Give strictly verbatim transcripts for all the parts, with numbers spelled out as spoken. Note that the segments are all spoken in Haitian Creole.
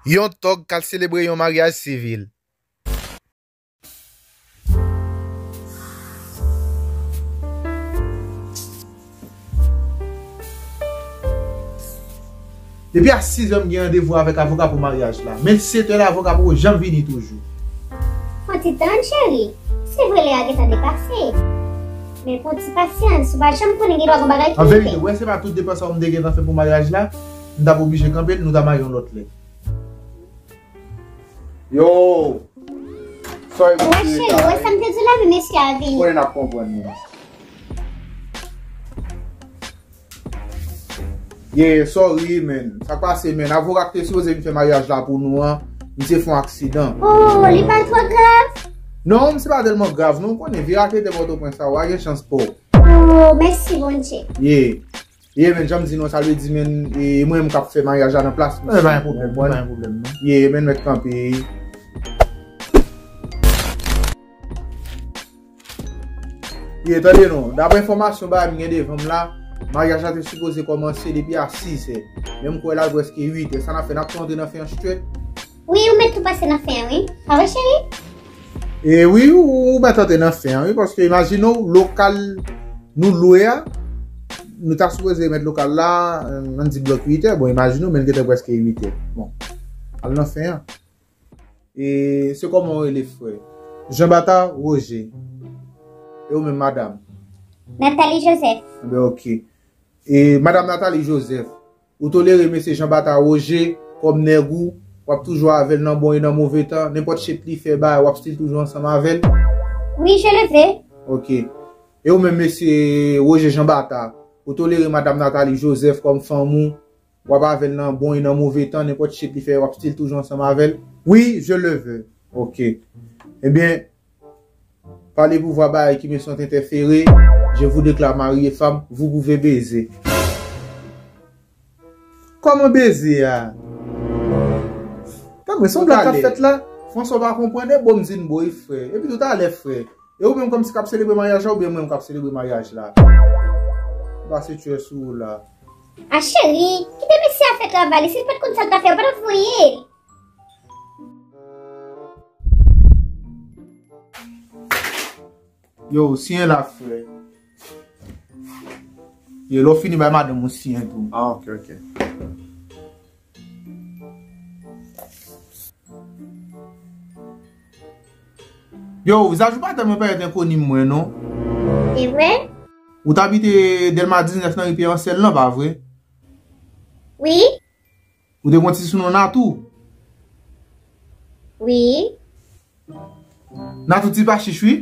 Yon tòg k al selebre yon maryaj sivil. Depi a sis è m gen randevou avèk avoka pou maryaj la. Men sèt è la, avoka poko janm vini toujou. Pran ti tan, cheri. Se vre, lè a gentan depase. Men pran ti pasyans, ou pa janm konnen, gen dwa gen bagay ki rive. An verite, w wè se pa tout depans sa yo m te gentan fè pou maryaj la, m t ap oblije kanpe l, nou ta marye yon lòt lè. Yo! Sorry pou... Wè, cheri, wè sa m te di w la, men mesye a vini. Konnen n ap konprann nou. Yeah, sorry, man. Sa k pase, man? Avoka k te sipoze vin fè maryaj la pou nou an, misye fè yon aksidan. Oh, li pa twò grav? Non, misye pa tèlman grav, non. Ou konnen, vye raketè Pòtoprens la, w a gen chans pa w. Oh, mèsi Bondye. Yeah. Yeah, man, jan m di nou, sa vle di, man, e mwen menm k ap fè maryaj la nan plas misye. E pa yon pwoblèm, pa yon pwoblèm, non. Yeah, man, mèt kanpe. Yeah, tande non. Daprè enfòmasyon bagay m gen devan m la, maryaj la te sipoze kòmanse depi a sis è. Men m kwè la prèske uit è. Sa n ap fè, n ap tou antre nan fen an straight? Wi, ou mèt tou pase nan fen an, wi. Pa vre, cheri? E wi, ou, ou mèt antre nan fen an, wi, paske imajine w, lokal nou lwe a, nou ta sipoze met lokal la, ann di blòk uit è. Bon, imajine w, men l gentan prèske uit è. Bon, al nan fen an. E se kòman w rele, frè? Jean Bata Roger. E ou menm, madanm? Nathalie Joseph. Enben, oke. E madanm Nathalie Joseph, ou tolere mesye Jean Bata Roger kòm nèg ou, w ap toujou avè l nan bon e nan move tan, nenpòt shit li fè bay, w ap still toujou ansanm avè l? Oui, je le veux. Oke. E ou menm, mesye Roger Jean Bata, ou tolere madanm Nathalie Joseph kòm fanm ou, w ap avè l nan bon e nan move tan, nenpòt shit li fè, w ap still toujou ansanm avè l? Oui, je le veux. Oke. Ebyen, par le pouvoir bagay ki me sont interférés, je vous déclare mari et femme, vous pouvez baiser. Kòman beze a? Tann mwen, se yon blag k ap fèt la. François pa konprann, e bon m di n bo e frè. Epi toutalè, frè. E ou menm kòmsi k ap selebre maryaj la oubyen mwen menm k ap selebre maryaj la? Pase tchwè sou ou la. A cheri, kite mesye a fè travay li, si l pa t konn sa l ta fè, yo pa t ap voye l. Yo, siyen la, frè. Yo, lè w fini, bay madanm ou siyen tou. Ah, ok, ok. Yo, vizaj ou pa tèlman parèt enkoni mwen, non. E vre? Ou t abite Dèlma diznèf nan ri Pyè Ansèl lan, pa vre? Wi. Ou te gon ti sounon Natou? Wi. Natou ti pa chich, wi.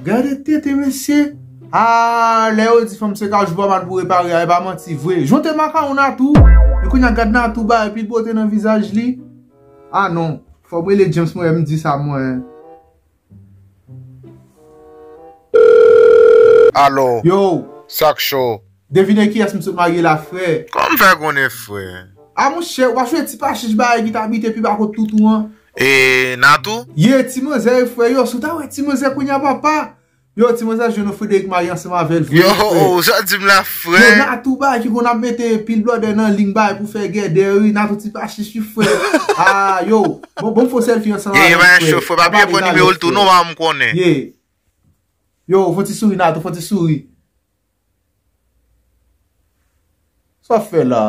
Gade tete, mesye. Ah, lè yo di fanm se kajou pa mal pou repare a, e pa manti vre. Jonte makawon Natou. Men kounye a gad Natou ba epi bote nan vizaj li. Ah non, fò m rele James mwen, m di sa mwen. Alo. Yo. Sa k cho? Devine kiyès m sot marye la, frè. Kòman m fè konnen, frè? A monchè, ou pa sonje ti pa chich bagay ki t abite pi ba kot toutou an? E, Natou? Ye, ti manzè, frè, yo, si w ta wè ti manzè kounye a, papa. Yo, ti manzè jwenn yon Frédéric marye ansanm avè l, vre, frè. Yo, sa w di m la, frè? Yo, Natou bagay ki konn ap mete pil blòdè nan liy bagay pou fè gèdè, wi, Natou ti pa chich, wi, frè. Ah, yo, bon, bon, fò sèlfi ansanm avè l, frè. Ye, ye, bagay cho, frè. Pa bliye pran nimewo l tou, non, pa m konnen. Ye. Yo, fò ti souri, Natou, fò ti souri. Sa w fè la?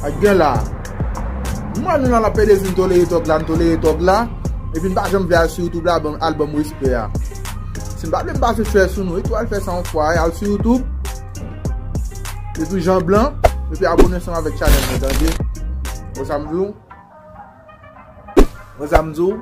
Ak gen la. Mwen, nou nan la pede di n tolere tòg la, n tolere tòg la. Epi n pa janm vle al sou YouTube la, ban album respè a. Si n pa vle m pase chwè sou nou, epi w al fè sa yon fwa, al sou YouTube. Epi Jean Blanc, epi abone ansanm avèk chanèl mwen, tande. Bon, sa m di w. Bon, sa m di w.